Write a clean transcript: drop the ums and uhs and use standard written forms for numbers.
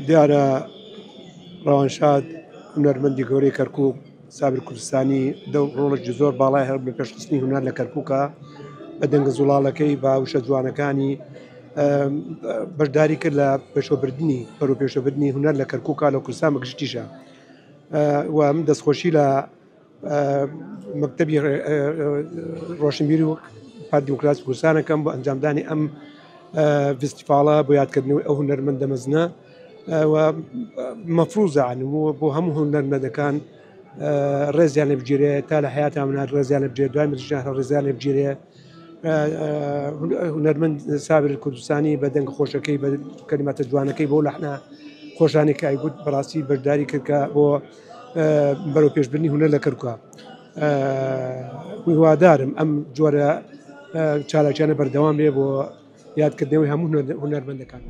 دیارە ڕەوانشاد هونەرمەندی گەورەی کەرکوک سابر کوردستانی دەو ڕۆڵێکی زۆر باڵای هەر بە پێشخستنی هونەر لە کەرکوکە بە دەنگە زوڵاڵەکەی بە وشە جوانەکانی بەشداری کرد لە پێشەوەبردنی بەرەو پێشەوەبردنی هونەر لە کەرکوکا لە کوردستان بە گشتیشە و من دەستخۆشی لە مەکتەبی ڕۆشنبیری و پارتی دیموکراتی کوردستانەکەم بۆ ئەنجامدانی ئەم فیستیڤاڵە بۆ یادکردنەوەی ئەو هونەرمەندە مەزنە و مەفروزە بۆ هەموو هونەرمەندەکان ڕێزیان لێ بگیرێ تا لە حیاتا منات ڕێزیان لێ بگیرێ دوای مردنیان ڕێزیان لێ بگیرێ هونەرمەند سابر کوردستانی بە دەنگ خۆشەکەی بە کەلیماتە جوانەکەی بۆ لەحنا خۆشانی کە ئەیگوت بەڕاستی بەشداری کرد کە بۆ بەرەو پێشبردنی هونەر لە کەرکووکە هیوادارم ئەم جۆرە چالاکیانە بەردەوام بێ بۆ یادکردنەوەی هەموو هونەرمەندەکان.